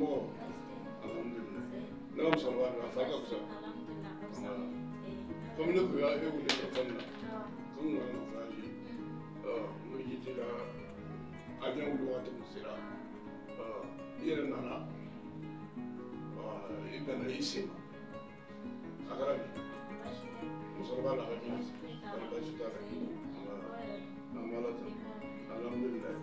Somɔgɔw? Alhamdulilayi. Ne ka musokɔrɔba dun, a fa ka fisa? Komi ne tun y'a e wele telefɔni na, ko n nana voyage, n ko i t'i ka avion wuli waati min sera, i yɛrɛ nana, i bɛnna i sen ma. A kɛra di? Musokɔrɔba la ka kɛnɛ, kɔri baasi t'a la? An b'Ala tanu. Alhamdulilayi.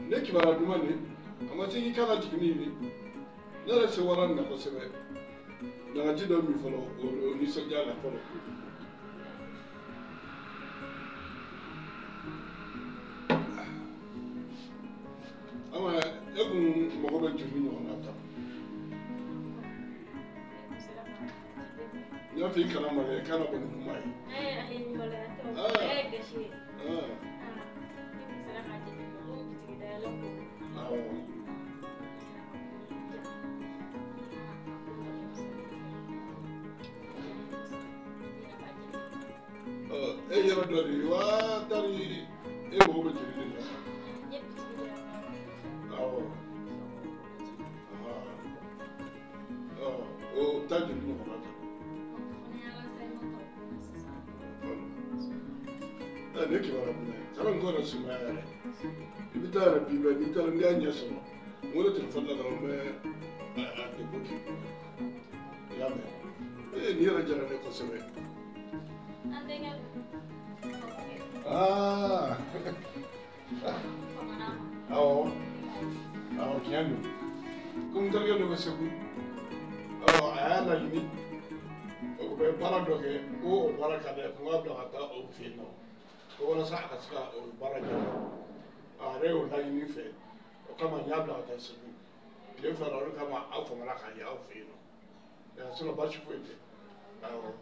Ne kibaruya duman de a ma se k'i kan ka jigin ni ne yɛrɛ sewara nin na kosɛbɛ nagaji dɔ min fɔlɔ o nisɔndiya la fɔlɔ. Ama e kun mago bɛ joli ɲɔgɔn na tan n y'a fɔ i kana maloya i kana bɔ ni kuma ye. E yɛrɛ dɔ de ye wa tari e mago bɛ joli de la? Awɔ. O taa joli ɲɔgɔnna ta. Ne kibaruya kun ye kalan ko yɛrɛ sumaya yɛrɛ i bɛ taa yɛrɛ bi bɛɛ n'i taara n'i y'a ɲɛ sɔrɔ n wele telefɔni la dɔrɔn n bɛ a depo k'i kun i y'a mɛn ee nin yɛrɛ diyara ne kosɛbɛ. Awɔ awɔ tiɲɛ don komi n terikɛ dɔ bɛ Segu a y'a laɲini o bɛ baara dɔ kɛ ko o baara ka d'a ye ko n k'a bila ka taa o fɛ yen nɔ ko walasa a ka se ka o baara ɲɛdɔn a yɛrɛ y'o laɲini fɛ o kama n y'a bila ka taa Segu tile fila la o de kama aw famana k'a ye aw fɛ yen nɔ sinon baasi foyi tɛ. Awɔ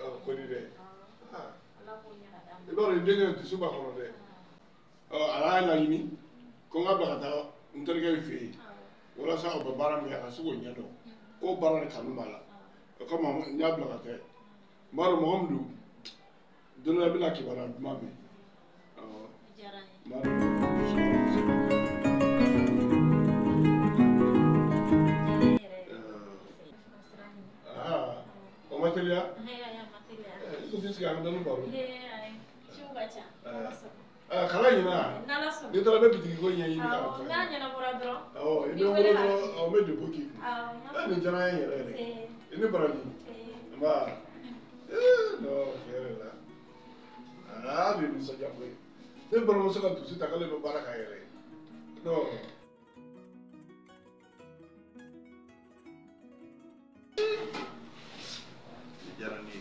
awɔ ko di dɛ i b'a dɔn i denkɛ dusu b'a kɔnɔ dɛ a y'a laɲini ko n ka bila ka taa n terikɛ in fɛ yen walasa o bɛ baara min kɛ a ka se k'o ɲɛdɔn k'o baara de kanu b'a la o kama n y'a bila ka taa yen n b'a dɔn mɔgɔ min don don dɔ la i bɛna kibaruya duman mɛn. N b'a dɔn. O ma teliya? I ko t'i sigi an ka dɔɔnin baro. Kala ɲina n'i taara n bɛ bitigi ko ɲɛɲini k'a fɔ. N'a ɲɛnabɔra dɔrɔn. Awɔ i bɛ n wele dɔrɔn n bɛ depo k'i kun. Nin diyara n ye yɛrɛ yɛrɛ. I ni baraji. Nba. Non tiɲɛ yɛrɛ la. Aa nin nisɔndiya ko ye. Ne balimamuso ka dusu ta k'ale bɛ baara k'a yɛrɛ ye. Non. Diyara ne ye.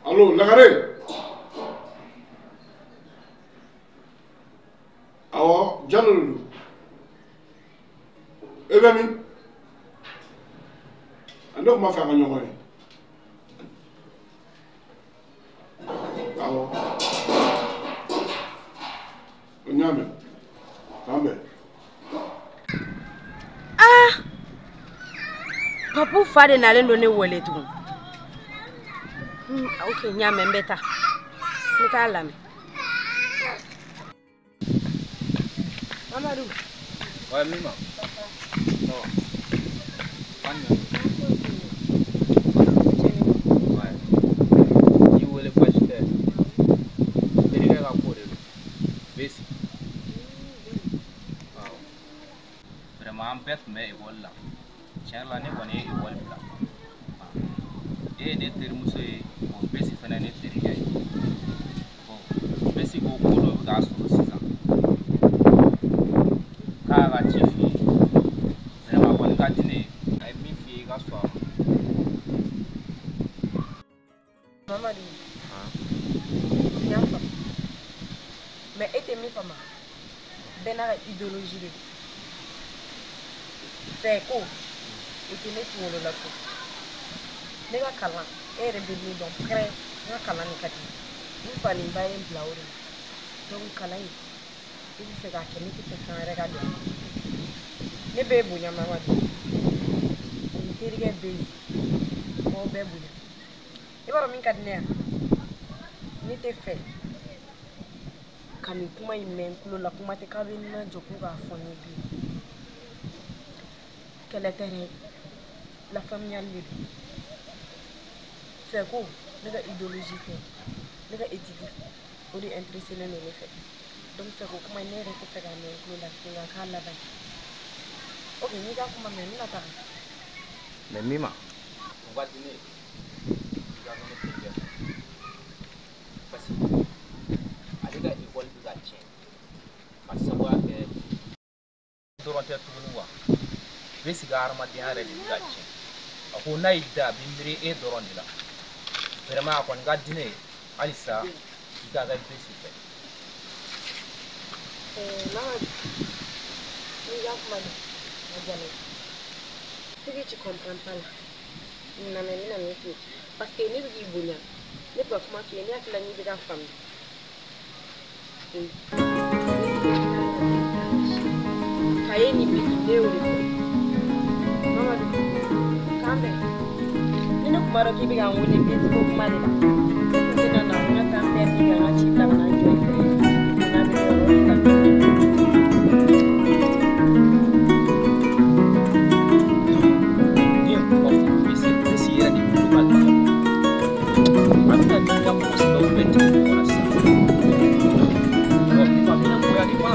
Allo, Lagare. Awɔ, Jalo de don. E bɛ min? Ne tun b'a fɛ an ka ɲɔgɔn ye. Awɔ. N y'a mɛn. K'an bɛn. Ah! Papu fa de nalen don ne wele tugun. Ok, n y'a mɛn n bɛ taa. N bɛ taa lamɛn. Mamadou. Ouais, Mima. Ça va. Ouais. I wele baasi tɛ. Terikɛ ka ko de don. Besi. Awɔ. Vraiment an bɛɛ tun bɛ ekɔli la. Tiɲɛ yɛrɛ la ne kɔni ye ekɔli bila. E E ye ne terimuso ye, bon Besi fana ye ne terikɛ ye. Bon Besi ko ko dɔ bɛ k'a sɔrɔ sisan. K'a y'a ka ci f'i ye. Vraiment a kɔni ka di ne ye. A ye min f'i ye i ka sɔn a ma. Mamadu, n y'a faamu. Mais e tɛ min faamu, bɛɛ n'a ka idéologie de don. Fɛ ko, o tɛ ne kunkolo la ko. Ne ka kalan, e yɛrɛ bɛ min dɔn pɛrɛ, n ka kalan de ka di. N fa ni n ba ye n bila o de la. Donc kalan in, i bɛ fɛ k'a kɛ, ne tɛ fɛ fɛn wɛrɛ ka don a la. Ne b'e bonya Mamadu. N terikɛ bɛ yen, n b'aw bɛɛ bonya. I b'a dɔn min ka di ne ye wa? Ne tɛ fɛ ka nin kuma in mɛn n tulo la, kuma tɛ k'aw bɛ n lajɔ ko k'a fɔ n ye bilen. Kɛlɛ tɛ dɛ, lafaamuyali de don. Fɛ ko ne ka idéologie tɛ, ne ka étude o de intéressé len don ne fɛ. Donc fɛ ko kuma in ne yɛrɛ tɛ fɛ k'a mɛn n tulo la bilen, a k'a laban. Ok, n'i ka kuma mɛn, n bɛna taga. Mais Mima, o ka di ne ye i ka kɛ ne terikɛ fɛ. Parce que ale ka école bɛ ka tiɲɛ ka sababuya kɛ dɔrɔn tɛ tuguni quoi. Besi ka hadamadenya yɛrɛ de bɛ ka tiɲɛ. A ko n'a y'i da a bɛ miiri e dɔrɔn de la. Vraiment a kɔni ka di ne ye halisa i ka kɛ Besi fɛ. Mamadu, n'i ka kuma mɛn, a diyara n ye. Ce que tu comprends pas là, n nana n bɛna min f'i ye. Parce que ne bɛ k'i bonya, ne bɛ ka kuma f'i ye, ne hakili la n'i bɛ k'a faamu. Kaye ni biki ne y'o de fɔ. Mamadu, k'an bɛn. Ni ne tun b'a dɔn k'i bɛ ka n wele Besi ko kuma de la, ne tun tɛna na n ka taa n bɛɛ ka n ka ci bila ka na n jɔ i fɛ. N'a bɛ yɔrɔ o la. Ni ye kuma fɔ Besi, Besi yɛrɛ de bolo ka gɛlɛn. A bɛna n'i ka mɔgɔ sɛbɛw bɛɛ tigɛ ɲɔgɔn na sisan. Bon Mima, n bɛna bonya ni ma.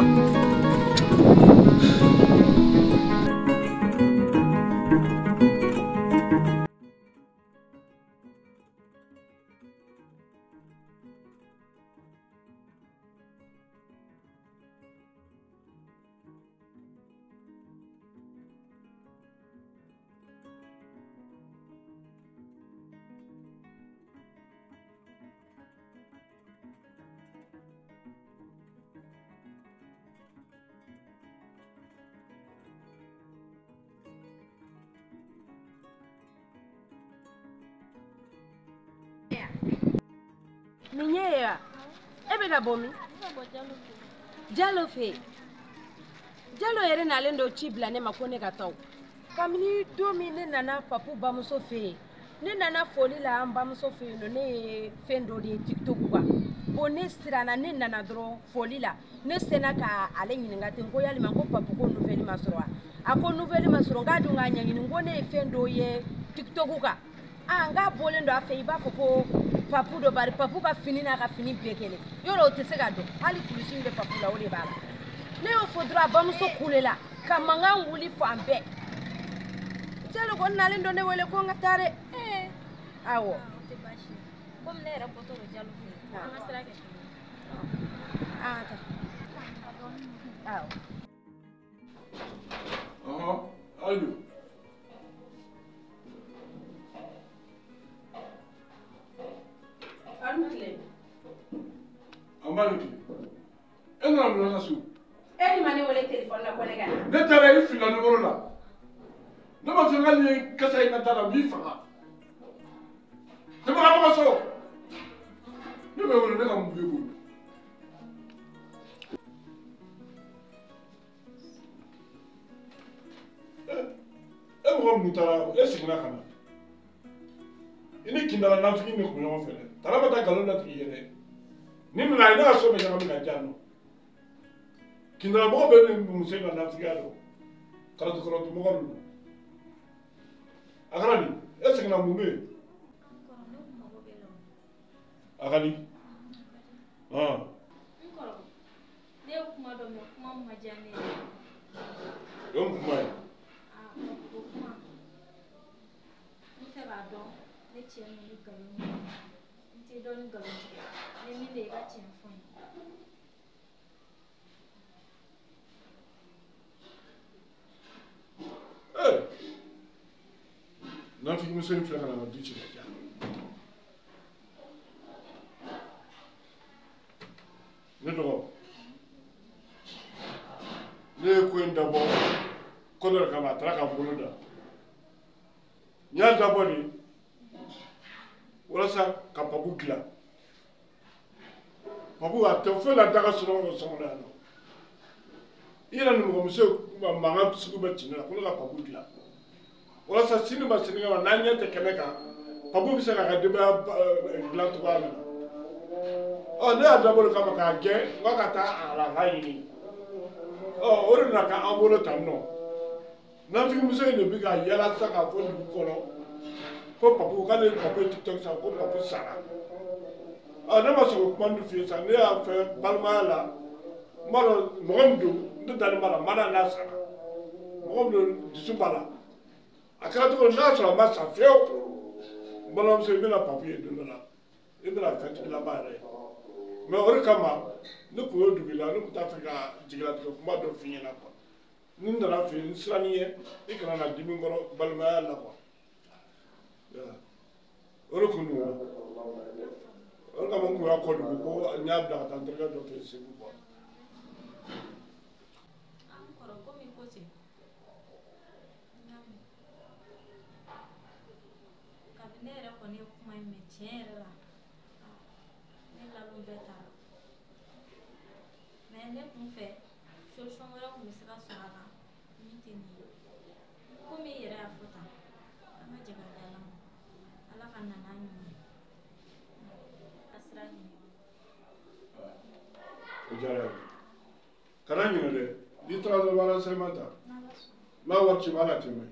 Nin ye wa? E bɛ ka bɔ min? Jalo fɛ yen. Jalo yɛrɛ nalen don ci bila ne ma ko ne ka taa o. Kabini don min ne nana Papu bamuso fɛ yen, ne nana foli la an bamuso fɛ yen nɔ, ne ye fɛn dɔ de ye TikTok kan. Bon ne siranna, ne nana dɔrɔn foli la, ne sena ka ale ɲininka ten ko yalima ko Papu ko nouvelle ma sɔrɔ wa? A ko nouvelle ma sɔrɔ, n k'a dun k'a ɲɛɲini, n ko ne ye fɛn dɔ ye TikTok kan. Ah, n k'a bɔlen don a fɛ i b'a fɔ ko Papu dɔ bari Papu ka fini n'a ka fini bɛɛ kelen. Yɔrɔ o tɛ se ka dɔn, hali kulusi min bɛ Papu la o de b'a la. Ne y'o fɔ dɔrɔn a bamuso kulela ka mankan wuli fan bɛɛ. Jalo ko nalen don ne wele ko n ka taa dɛ. Awɔ. O tɛ baasi ye. Komi ne yɛrɛ bɔtɔ don Jalo fɛ yen, an ka sira kɛ kelen ye. An ka taa. Awɔ. Ɔhɔn, hali. Aw ni tile. An b'a ni tile. E nana mun na so? E ni ma ne wele téléphone la ko ne ka na. Ne taara i filila numéro la. Ne ma fɔ k'ale ye kasa in ka da la, n b'i faga. Ne ma ka so. Ne bɛ wele ne ka mun b'e bolo? E mɔgɔ mun taara, e seginna ka na. I ni kindala nafigi de kun bɛ ɲɔgɔn fɛ dɛ. Tara ma taa nkalon latigɛ i ye dɛ. Ni nana ye ne ka so bɛ ɲagami ka di yan nɔ. Kindala mɔgɔ bɛɛ bɛ muso in ka nafigiya dɔn. Karatu karatu mɔgɔ ninnu. A kana nin, e seginna mun bɛ yen? Kɔrɔ, ne kun mago b'e la o. A ka di. Hɔn. N kɔrɔ, ne ye kuma dɔ mɛn, kuma min ma diya ne ye. O ye mun kuma ye? Aa, o kuma. N bɛ fɛ k'a dɔn ne tiɲɛ ni nkalon ye. N t'i dɔn ni nkalon tigɛ. Ni min de ye i ka tiɲɛ fɔ n ye. Nafigimuso in filɛ ka na n ka du ci ka diya. Ne dɔgɔ, ne ye ko in dabɔ ko dɔ de kama, a taara ka n bolo da. N y'a dabɔ de walasa ka Papu dilan. Papu a tɛ foyi la daga sunɔgɔ kɔ so kɔnɔ yan nɔ. I yɛrɛ ni mɔgɔmuso ye mankan sugu bɛɛ ci ne la ko ne ka Papu dilan. Walasa sini ma sinikɛnɛ ma n'an ɲɛ tɛ kɛnɛ kan, Papu bɛ se k'a ka denbaya dilan cogoya min na. Ɔ ne y'a dabɔ o de kama k'a gɛn n k'a ka taa arafa ɲini. Ɔ o de nana k'an bolo tan nɔ. Nafigimuso in de bɛ ka yala sisan k'a fɔ dugu kɔnɔ ko Papu k'ale Papu ye TikTok san ko Papu sara. Ɔ ne ma sɔn k'o kuma ninnu f'i ye sa, ne y'a fɛ balimaya la, n b'a dɔn mɔgɔ min don, n tɛ dalen b'a la, n ma n'a sara. Mɔgɔ min don dusu b'a la. A kɛra cogo min n'a sɔrɔ a ma sa fiyewu, n balimamuso i bɛna Papu ye don dɔ la, i bɛna fɛntigilama yɛrɛ ye. Mais o de kama ne kun y'o dugu i la, ne kun t'a fɛ ka jigilatigɛ kuma dɔ f'i ɲɛna quoi. Ni n nana f'i ye, n siran'i ɲɛ, i kana na dimi n kɔrɔ balimaya la quoi. O de kun don. O de kama n kun y'a kɔ dugu ko n y'a bila ka taa n terikɛ dɔ fɛ yen Segu quoi. An kɔrɔ komi ko ten. N y'a mɛn. Kabini ne yɛrɛ kɔni ye kuma in mɛn tiɲɛ yɛrɛ la, ne lalon bɛɛ taara. Mais ne kun fɛ solution wɛrɛ kun bɛ se ka sɔrɔ a la min tɛ nin ye. Komi i yɛrɛ y'a fɔ tan, an ka jɛ ka di Ala ma. Ala ka na n'a ɲuman ye. Ka sira ɲini. O diyara n ye. Kana ɲinɛ dɛ, n'i taara dɔrɔn renseignement ta. N b'a wari ci ma hali a tɛ mɛn.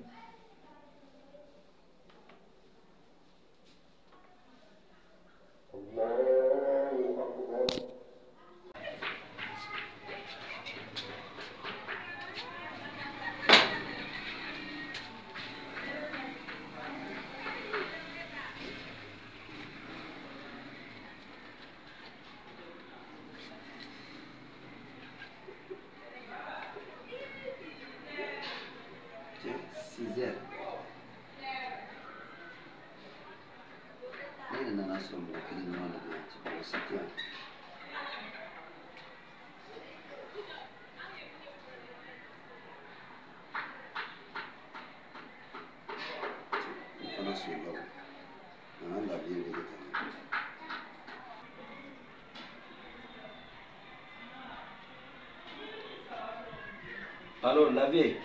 Allo, Lavier.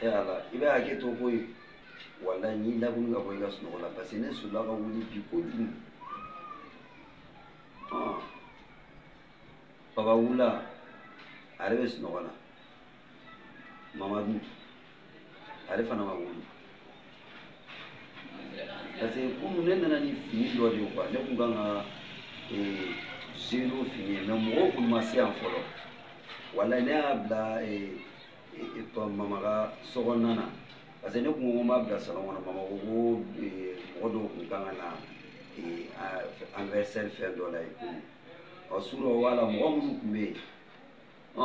Eh Ala, i bɛ hakɛ to koyi. Walayi n'i labunu ka bɔ i ka sunɔgɔ la parce que ne solila ka wuli bi kojugu. Baba wulila, a yɛrɛ bɛ sunɔgɔ la. Mamadu, ale fana ma wuli. Parce que kunun ne nana ni fini dɔ de ye quoi, ne kun kan ka zéro fini ye mais mɔgɔw kun ma se yan fɔlɔ. Walayi ne y'a bila mama ka so kɔnɔna na parce que ne kun ko n b'a bila salon kɔnɔ, mama ko ko mɔgɔ dɔw kun kan ka na anniversaire fɛn dɔ la yen kunun. Ɔ surɔ wala mɔgɔ minnu kun bɛ yen, ɔ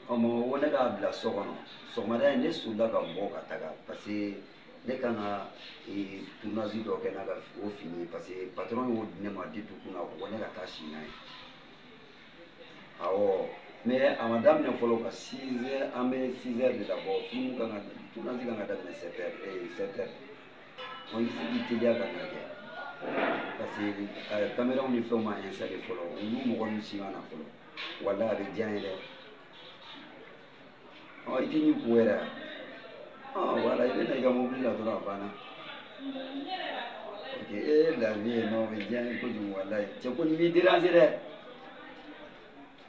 mama ko ne k'a bila so kɔnɔ. Sɔgɔmada in ne solila ka bɔ ka taga parce que ne kan ka tournage dɔ kɛ n'a ka o fini ye parce que patron y'o di ne ma depuis kunun, a ko ne ka taa si n'a ye. Awɔ. Mais a ma daminɛ fɔlɔ ka 6 heures, an bɛ 6 heures de la bɔ, film kan ka tournage kan ka daminɛ 7 heures 7 heures. Donc i bɛ se k'i teliya ka na kɛ parce que caméraw ni fɛnw ma installé fɔlɔ, olu mɔgɔ ninnu si ma na fɔlɔ. Walayi a bɛ diya n ye dɛ. Ɔ i tɛ n'i ko yɛrɛ. Ɔ wala i bɛ na i ka mobili la dɔrɔn a banna. Ok, la vie non, o bɛ diya n ye kojugu walayi. Cɛ ko nin b'i déranger dɛ.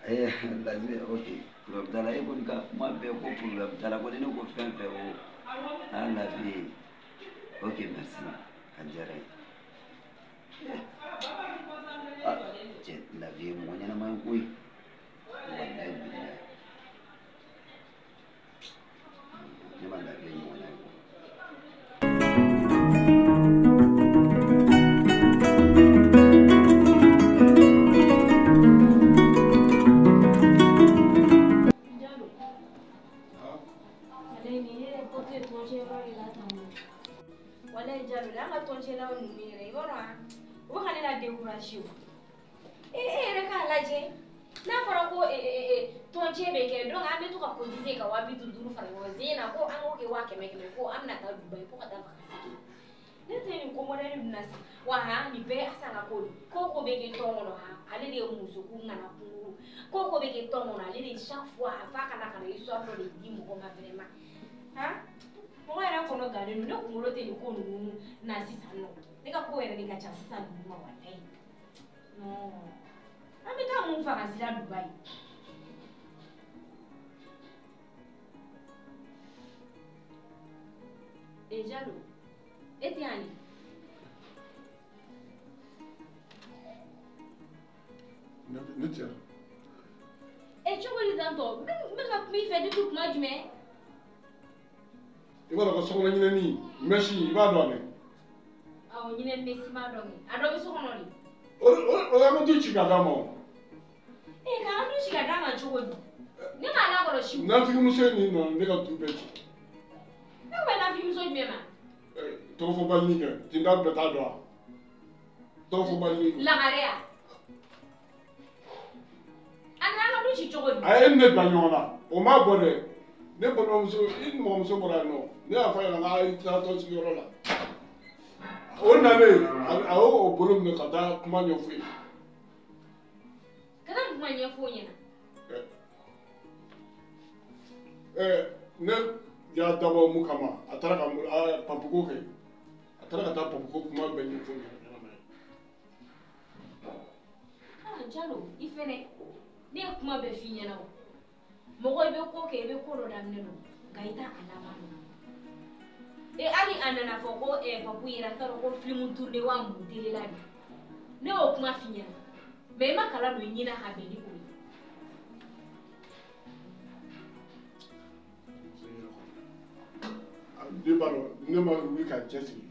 Eh, la vie, ok. Problème t'a la, e kɔni ka kuma bɛɛ ko problème t'a la, ko ni ne ko fɛn fɛn o. Ah, la vie. Ok, merci. A diyara n ye. Ah, cɛ, la vie ye mɔgɔ ɲɛnama ye koyi. Walayi bilayi. Ne ma la vie ye ɲɔgɔn ye. nin yɛrɛ bɔtɔ ye tɔncɛyɔrɔ de la tan o. Walayi Jalo an ka tɔncɛlaw ninnu yɛrɛ i b'a dɔn u bɛ ka ne la découragé o. E yɛrɛ k'a lajɛ n'a fɔra ko tɔncɛ bɛ kɛ donc an bɛ to ka cotiser ka 250 fara ɲɔgɔn kan na ko an k'o kɛ 100 100 ko an bɛna taa Dubayi ko ka taa vacances kɛ. Ne tɛ nin ko modèle ninnu na sisan wa han nin bɛɛ ye Asan ka ko de ye ko ko bɛ kɛ tɔn kɔnɔ han ale de ye muso ko ŋana kunkuru ko ko bɛ kɛ tɔn kɔnɔ ale de chaque fois a f'a ka na histoire dɔ de di mɔgɔ ma vraiment han mɔgɔ yɛrɛ kɔnɔ gannen don ne kunkolo tɛ nin ko ninnu na sisan nɔ ne ka ko yɛrɛ de ka ca sisan ninnu ma walayi non an bɛ taa mun vacances la Dubayi. E Jalo e tɛ yan de. Ne tɛ yan. E cogo di tantɔ n bɛ ka kuma i fɛ depuis kuma jumɛn. I b'a dɔn ko sokɔnɔ ɲinɛni mɛsi i b'a dɔn dɛ. Awɔ ɲinɛni mɛsi b'a dɔn kɛ a dɔ bɛ so kɔnɔ de. O y'an ka du ci ka d'a ma o. E k'an du ci ka d'a ma cogo di ne m'a lakɔlɔsi o. Nafigimuso in nin nana ne ka du bɛɛ ci. Ne ko bɛ nafigimuso jumɛn ma. Tɔgɔ fɔ balini kɛ tinda bɛɛ t'a dɔn wa tɔgɔ fɔ balini. Lagare a nana an ka du ci cogo di. A ye ne bila ɲɔgɔn na o ma bɔ dɛ ne balimamuso i mɔgɔmuso bɔra yan nɔ ne y'a fɔ a ɲɛna k'a taara tɔn sigiyɔrɔ la o nalen a y'o bolo minɛ ka taa kuma ɲɛfɔ ye. Ka taa kuma ɲɛfɔ o ɲɛna. Ne y'a dabɔ mun kama a taara ka papuko kɛ a taara ka taa papuko kuma bɛɛ ɲɛfɔ ɲɛna. Ah Jalo i fɛnɛ ne ye kuma bɛɛ f'i ɲɛna o mɔgɔ i bɛ ko kɛ i bɛ ko dɔ daminɛ don nka i t'a a laban dɔn. E hali a nana fɔ ko papu yɛrɛ t'a dɔn ko filimu tourné wa mun télé la de ne y'o kuma f'i ɲɛna mais i ma kala don i ɲɛna ka bɛn ni o ye. Ne b'a dɔn ne ma wuli ka cɛsiri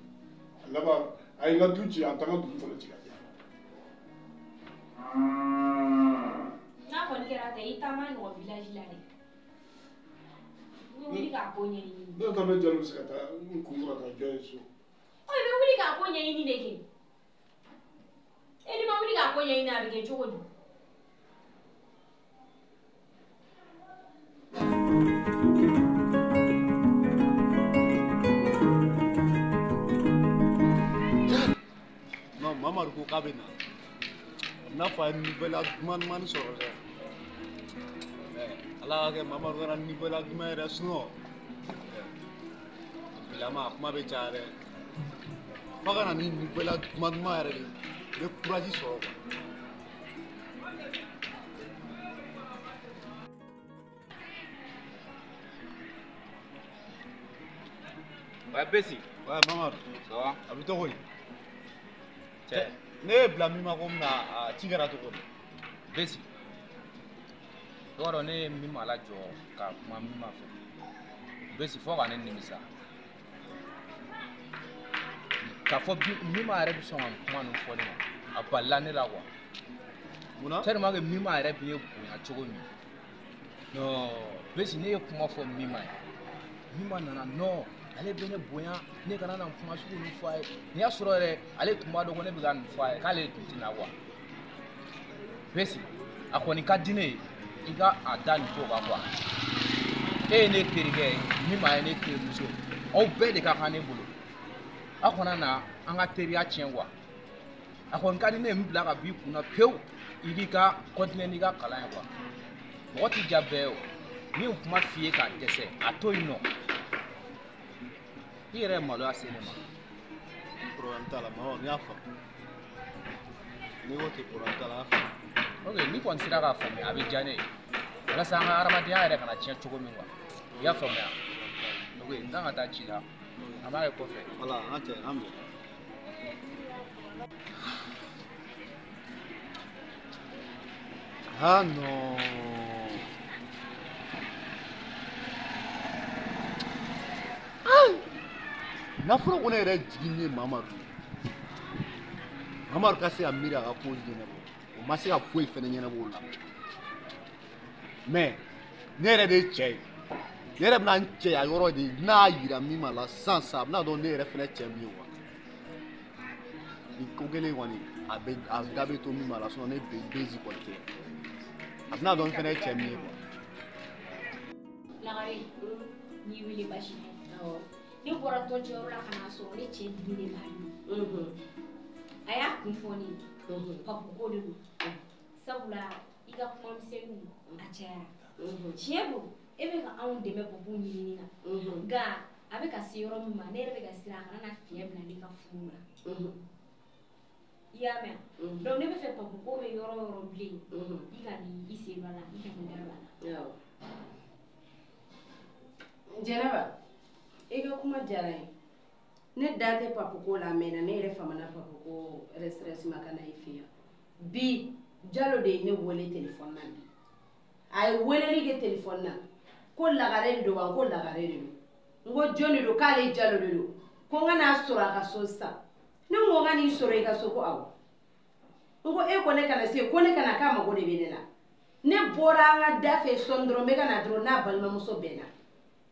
a laban a ye n ka du ci a taa n ka dugu fana ci ka di yan. N'a kɔni kɛra ten i taama nɔgɔ village la dɛ i bɛ wuli k'a ko ɲɛɲini. Ne t'a dɔn ne Jalo bɛ se ka taa n kun kɔrɔ ka jɔ yen so. Ɔ i bɛ wuli k'a ko ɲɛɲini de kɛ e n'i ma wuli k'a ko ɲɛɲini a bɛ kɛ cogo di. Non, Mamadu ko k'a bɛ na n'a fɔ a ye nouvelle duman dumani sɔrɔ dɛ mais ala ka kɛ Mamadu kana nouvelle duman yɛrɛ sinon bilama a kuma bɛ caya dɛ f'a ka na ni nouvelle duman duman yɛrɛ de ye n bɛ courage sɔrɔ quoi. Ouais, Bessi. Ouais, Mamadu. Ça va? A bɛ cogo di? Cɛ. Ne ye bila min ma ko min na a ci kɛra cogo di? Bessi. I b'a dɔn ne ye min ma lajɔ ka kuma min ma fɛ. Bessi fo ka ne nimisa. K'a fɔ min ma yɛrɛ bɛ sɔn ka kuma ninnu fɔ ne ma a balila ne la quoi. Munna? Tellement que min ma yɛrɛ bɛ ne bonya cogo min. Non, Bessi ne ye kuma fɔ min ma ye. Min ma nana non. Ale bɛ ne bonya ne kana na kuma sugu ninnu fɔ a ye n'i y'a sɔrɔ yɛrɛ ale tun b'a dɔn ko ne bɛ ka nin fɔ a ye k'ale tun tɛ na quoi. Bessi a kɔni ka di ne ye i ka a da nin ko kan quoi. E ye ne terikɛ ye min ma ye ne terimuso ye aw bɛɛ de ka kan ne bolo aw kana na an ka teriya tiɲɛ quoi. A kɔni ka di ne ye n bila ka b'i kunna pewu i k'i ka continuer n'i ka kalan ye quoi. Mɔgɔ t'i diya bɛɛ ye o ni ye kuma f'i ye k'a dɛsɛ a to yen nɔ. I yɛrɛ ye maloya se ne ma. Problème t'a la Mamadu n y'a faamu. N'i ko ten problème t'a la n y'a faamu. Ok n'i kɔni sera k'a faamuya a bɛ diya ne ye walasa an ka hadamadenya yɛrɛ kana tiɲɛ cogo min quoi i y'a faamuya. Ok n kan ka taa ci la an b'a kɛ kɔfɛ. Voilà an ka cɛ an minɛ. Ah non. N'a fɔra ko ne yɛrɛ jigi ye Mamadu ye Mamadu ka se ka miiri a ka ko ɲɛnabɔ o ma se ka foyi fɛnɛ ɲɛnabɔ o la mais ne yɛrɛ de ye cɛ ye Ne yɛrɛ bɛna n cɛya yɔrɔ de n'a yira min ma la sisan sisan a bɛna dɔn ne yɛrɛ fɛnɛ cɛ min ye wa. Ni ko kelen kɔni a bɛ a da bɛ to min ma la sinon ne bezi kɔni tɛ. A bɛna dɔn n fɛnɛ cɛ min ye quoi. Lagare, n'i wele baasi tɛ. Ne bɔra tɔncɛyɔrɔ la ka n'a sɔrɔ ne cɛ dimi de b'a ɲɛ. A y'a kun fɔ ne ye. Papu ko de don. Sabula i ka kuma misɛnninw a cayara. Tiɲɛ don e bɛ ka anw dɛmɛ Papu ɲinini na. Nka a bɛ ka se yɔrɔ min ma ne yɛrɛ bɛ ka siran a kana na fiɲɛ bila ne ka furu la. I y'a mɛn? Donc ne bɛ fɛ Papu ko bɛ yɔrɔ o yɔrɔ bilen i ka n'i sen don a la i ka n'i da don a la. Jɛnɛba, i ka kuma diyara n ye. Ne da tɛ Papu ko la a mɛnna ne yɛrɛ famana Papu ko restress ma ka na i fɛ yan. Bi Jalo de ye ne wele telefɔni na bi. A ye weleli kɛ telefɔni na ko Lagare de don wa ko Lagare de don. N ko jɔn de don k'ale Jalo de don. Ko n ka n'a sɔrɔ a ka so sisan. Ne ko n ka n'i sɔrɔ i ka so ko awɔ. N ko e ko ne kana se ko ne kana k'a mago de bɛ ne la. Ne bɔra an ka da fɛ sɔɔni dɔrɔn n bɛ ka na dɔrɔn n'a balimamuso bɛnna.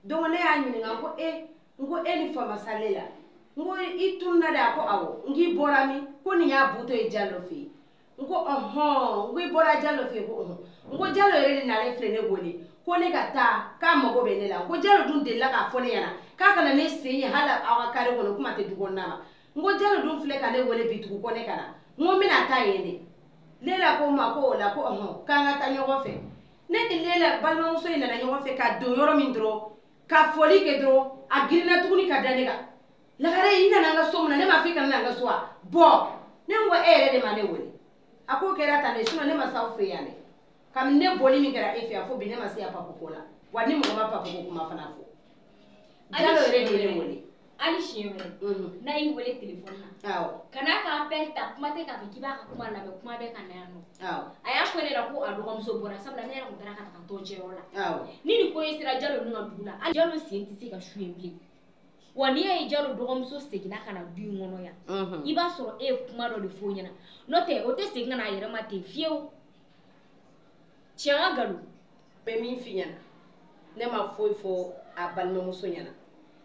Donc ne y'a ɲininka ko e n ko e ni Fama sale la n ko i tununa de a ko awɔ n k'i bɔra min ko nin y'a butɔ ye Jalo fɛ yen. N ko ɔhɔn n ko i bɔra Jalo fɛ yen ko ɔhɔn n ko Jalo yɛrɛ de nalen filɛ ne wele ko ne ka taa k'a mago bɛ ne la n ko Jalo dun delila k'a fɔ ne ɲɛna k'a kana ne sen ye hali aw ka kare kɔnɔ kuma tɛ du kɔnɔna ma n ko Jalo dun filɛ ka ne wele bi tugun ko ne ka na n ko n bɛna taa yen de. Lela ko n ma ko o la ko ɔhɔn k'an ka taa ɲɔgɔn fɛ. Ne ni Lela balimamuso in nana ɲɔgɔn fɛ ka don yɔrɔ min dɔrɔn ka foli kɛ dɔrɔn a girinna tuguni ka da ne kan. Lagare i nana n ka so mun na ne m'a fɔ i kana na n ka so wa bɔn ne ko e yɛrɛ de ma ne wele. A ko kɛra tan de sinon ne ma s'aw fɛ yan dɛ. Kabini ne bɔli min kɛra e fɛ yan fo bi ne ma se yan Papu ko la wa ni mɔgɔ ma Papu ko kuma fana fɔ. Jalo yɛrɛ de ye ne wele. Hali siɲɛ wɛrɛ n'a y'i wele telefɔni na. Awɔ. Kan'a ka appel ta kuma tɛ k'a fɔ k'i b'a ka kuma lamɛn kuma bɛɛ ka na yan nɔ. Awɔ. A y'a fɔ ne ɲɛna ko a dɔgɔmuso bɔra sabula ne yɛrɛ tun taara ka taga tɔncɛyɔrɔ la. Awɔ. Ni nin ko in sera Jalo ninnu ka dugu la hali Jalo sen tɛ se ka su yen bilen. Wa n'i y'a ye Jalo dɔgɔmuso seginna ka na du in kɔnɔ yan. I b'a sɔrɔ e ye kuma dɔ de f'o ɲɛna. N'o tɛ o tɛ segin ka na a yɛrɛ ma ten fiyewu. Tiɲɛ wa nkalon? N bɛ min f'i ɲɛna ne ma foyi fɔ a balimamuso ɲɛna.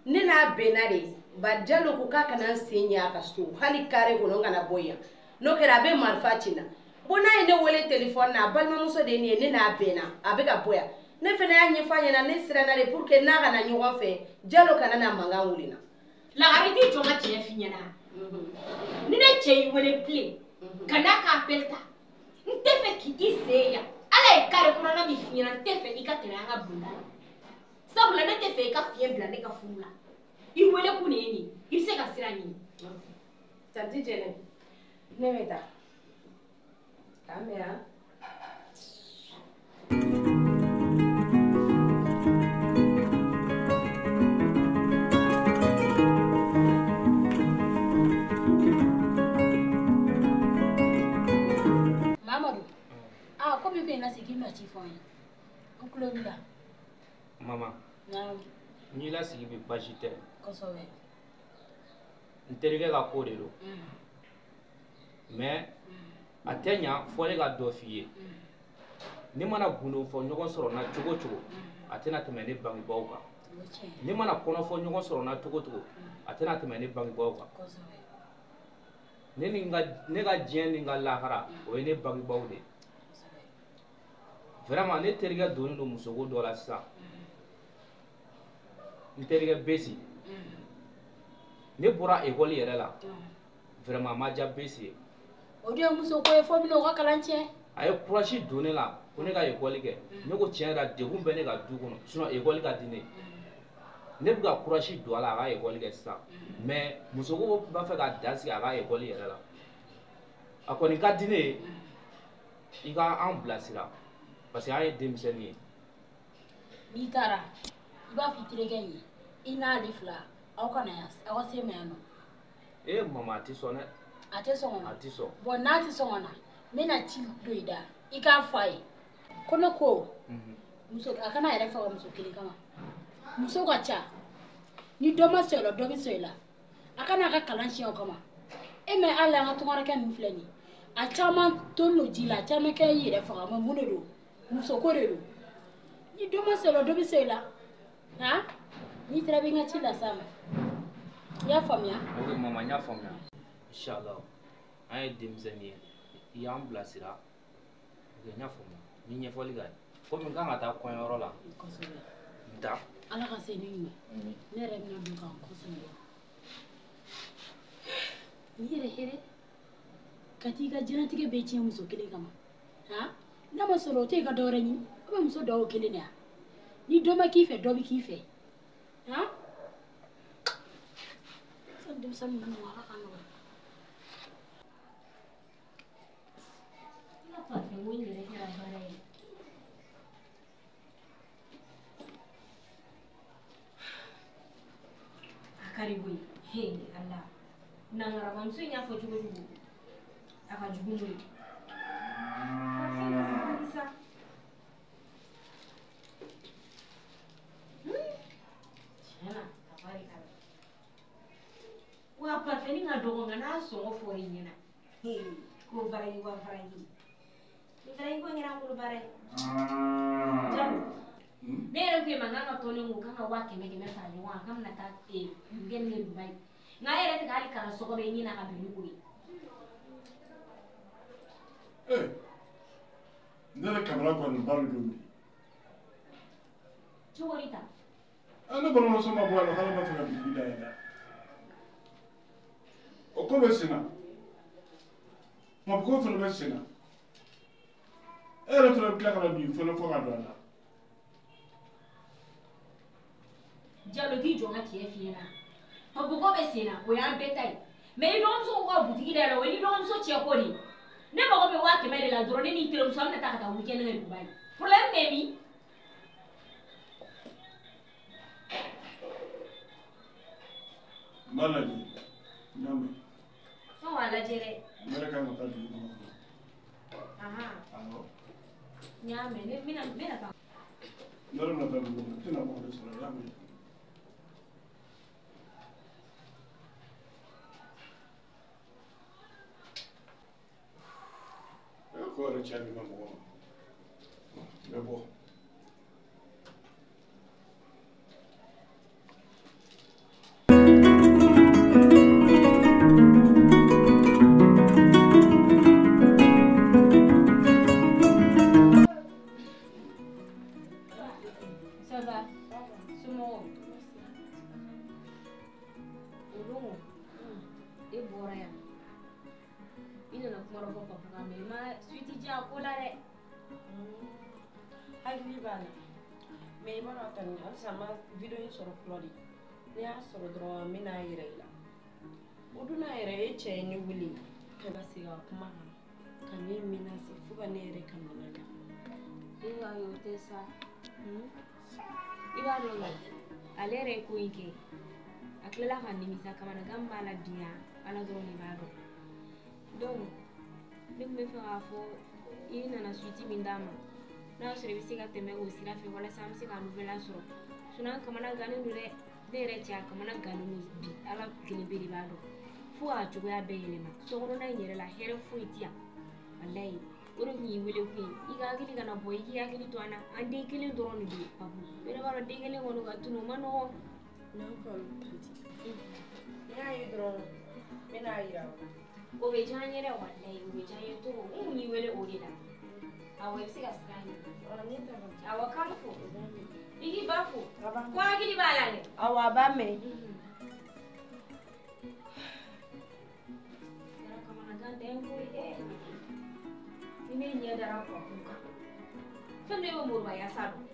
Ne n'a bɛnna de ba Jalo ko k'a kana n sen ɲɛ a ka so hali kare kɔnɔ n kana bɔ yan n'o kɛra a bɛ marifa ci n na. Bon n'a ye ne wele telefɔni na a balimamuso de ye nin ye ne n'a bɛnna a bɛ ka bɔ yan ne fana y'a ɲɛfɔ a ɲɛna ne siranna de pour que n'a ka na ɲɔgɔn fɛ Jalo kana na mankan wuli n na. Lagare i t'i jɔ n ka tiɲɛ f'i ɲɛna. Ni ne cɛ y'i wele bilen ka n'a ka appel ta n tɛ fɛ k'i sen yan Ala ye kare kɔnɔna min f'i ɲɛna n tɛ fɛ i ka tɛmɛ an ka bonda la. Sabula ne tɛ fɛ i ka fiɲɛ bila ne ka furu la. I wele kun de ye nin ye i bɛ se ka sira ɲini. Tanti Jɛnɛ ne bɛ taa k'an bɛn yan. Mamadu, aa komi i ko i na se k'i bɛna ci fɔ n ye n tulo b'i la. Mama, Naamu. n y'i lasigi bi baasi tɛ. Kosɛbɛ. N terikɛ ka ko de don. Mais a tɛ ɲa fɔ ne ka dɔ f'i ye. Ne mana gundo fɔ ɲɔgɔn sɔrɔ n na cogo o cogo, a tɛna tɛmɛ ne bangebaaw kan. Ne mana kɔnɔ fɔ ɲɔgɔn sɔrɔ n na cogo o cogo, a tɛna tɛmɛ ne bangebaaw kan. Ne ni n ka ne ka diɲɛ ni n ka lahara, o ye ne bangebaaw de ye. Vraiment ne terikɛ donnen don musoko dɔ la sisan. N terikɛ Besi. Ne bɔra ekɔli yɛrɛ la. Vraiment a ma diya Besi ye. O dun ye muso ko ye fo bɛna o ka kalan tiɲɛ. A ye courage don ne la ko ne ka ekɔli kɛ. Ne ko tiɲɛ yɛrɛ la degun bɛ ne ka du kɔnɔ sinon ekɔli ka di ne ye. Ne bɛ ka courage don a la a ka ekɔli kɛ sisan. Mais musoko b'a fɛ ka dan sigi a ka ekɔli yɛrɛ la. A kɔni ka di ne ye i ka an bilasira parce que an ye denmisɛnnin ye. N'i taara i b'a fɔ i terikɛ in ye i n'ale fila aw ka na yan aw ka se ma yan nɔ. Ee mama a tɛ sɔn dɛ. A tɛ sɔn o ma. A tɛ sɔn. Bɔn n'a tɛ sɔn o na n bɛna ci don i da i k'a fɔ a ye ko ne ko muso a kana a yɛrɛ faga muso kelen kama muso ka ca ni dɔ ma sɔn i la dɔ bɛ sɔn i la a kana a ka kalan tiɲɛ o kama e mɛ hali an ka tunkarakɛ ninnu filɛ nin ye a caman tolen don ji la a caman kɛ i yɛrɛ faga mɛ mun de don muso ko de don ni dɔ ma sɔn i la dɔ bɛ sɔn i la. N'i taara i bɛ n ka ci las'a ma. I y'a faamuya? Ok mama, n y'a faamuya. Inshallah. An ye denmisɛnnin ye. I y'an bilasira. Ok, n y'a faamuya. N ye ɲɛfɔli k'a ye. Komi n kan ka taa kɔɲɔyɔrɔ la. Kosɛbɛ. N taa. Ala ka se ni ɲuman. Ne yɛrɛ bɛna don k'an kɔsɛbɛ. N'i yɛrɛ hɛrɛ ka t'i ka diɲɛlatigɛ bɛɛ tiɲɛ muso kelen kama. Han? N'a ma sɔrɔ o tɛ i ka dɔ wɛrɛ ɲini. O bɛ muso dɔw kelen de ya. Ni dɔ ma k'i fɛ, dɔ bɛ k'i fɛ. Han? Denmisɛnnin ninnu Ala ka nɔgɔya. I ka parfum ko in yɛrɛ kɛra baara ye. A ka di koyi. He Ala. Nangarabamuso in y'a fɔ cogo cogo. A ka jugu n'o ye. Parfum kasa ka di sa. Tiɲɛ na, a barika la. Wa parfum ka dɔgɔ nka n'a sɔngɔ fɔra i ɲɛna. Ko baraji wa baraji. Ni baraji ko in kɛra an bolo baara ye. Jalo. Ne yɛrɛ ko e ma n k'an ka tɔnden ko k'an ka 100,000 fara ɲɔgɔn kan k'an bɛna taa weekend kɛ Dubayi. Nka e yɛrɛ tɛ ka hali kala sɔgɔbɛ ɲini na ka bɛn ni o ye. Ne yɛrɛ kamana gannen ba de don bi. Cogo di tan? Ne balimamuso ma bɔ a la k'ale b'a fɛ ka bitigi dayɛlɛ. O ko bɛ sen na. Papu ko fana bɛ sen na. E yɛrɛ fana bɛ tila ka na bin fana fɔ ka don a la. Jalo k'i jɔ n ka tiɲɛ f'i ɲɛna. Papu ko bɛ sen na, o y'an bɛɛ ta ye. Mais i dɔgɔmuso ko ka butigi dayɛlɛ, o ye n'i dɔgɔmuso cɛ ko de ye. Ne mago bɛ 100,000 de la dɔrɔn, ne ni n terimuso an bɛna taa ka taa weekend kɛ Dubayi. Problème bɛ min? N b'a lajɛ. N y'a mɛn. Sɔn k'a lajɛ dɛ. Ne yɛrɛ kan ka taa dugu kɔnɔ fɔlɔ. Ahan. Awɔ. N y'a mɛn, ne bɛna taa. Ne yɛrɛ bɛna taa dugu kɔnɔ, n tɛna mɔgɔ de sɔrɔ, i y'a mɛn. Ko yɛrɛ cɛ bɛ ma mɔgɔ ma. N bɛ bɔ. Ça va? Somɔgɔw? O don e bɔra yan. I nana kuma dɔ fɔ Papu kan mais i ma suite di a ko la dɛ. Hakili b'a la. Mais i b'a dɔn tani halisa n ma video in sɔrɔ fɔlɔ de. Ne y'a sɔrɔ dɔrɔn n bɛna yira i la. O dun n'a yɛrɛ e cɛ ye ne wele ka na segin a kuma kan ka ne menacer fo ka ne yɛrɛ kamana gan. E ayi o tɛ sa. I b'a dɔn nka ale yɛrɛ ye ko in kɛ a tilala ka nimisa kamanagan min b'a la bi yan Ala dɔrɔn de b'a dɔn. Donc ne tun bɛ fɛ k'a fɔ i nana suite min d'a ma n'a y'a sɔrɔ i bɛ se ka tɛmɛ o sira fɛ walasa an bɛ se ka nouvelle sɔrɔ. Sinon an kamana gannen don dɛ. Ne yɛrɛ cɛ a kamana gannen don bi Ala kelen pe de b'a dɔn. Fo k'a cogoya bɛɛ yɛlɛma. Sokɔnɔna in yɛrɛ la hɛrɛ foyi tɛ yan. Walayi o de tun y'i wele kun ye. I ka hakili kana bɔ i k'i hakili to an na. An den kelen dɔrɔn de don Papu. I yɛrɛ b'a dɔn den kelen kɔni ka tunu o ma nɔgɔn. N y'a faamu tanti. N y'a ye dɔrɔn n bɛna yira aw la. O bɛ diya n ye dɛ walayi o bɛ diya n ye trop. N kun y'i wele o de la. Awɔ i bɛ se ka sira ɲini. Awɔ k'an fo. I k'i ba fo. Ko hakili b'a la dɛ. Awɔ a b'a mɛn. Yɔrɔ kamanagan tɛ n ko ye. Ni ne ɲɛ dara Papu kan. Fɛn min bɛ moriba yasa dɔn.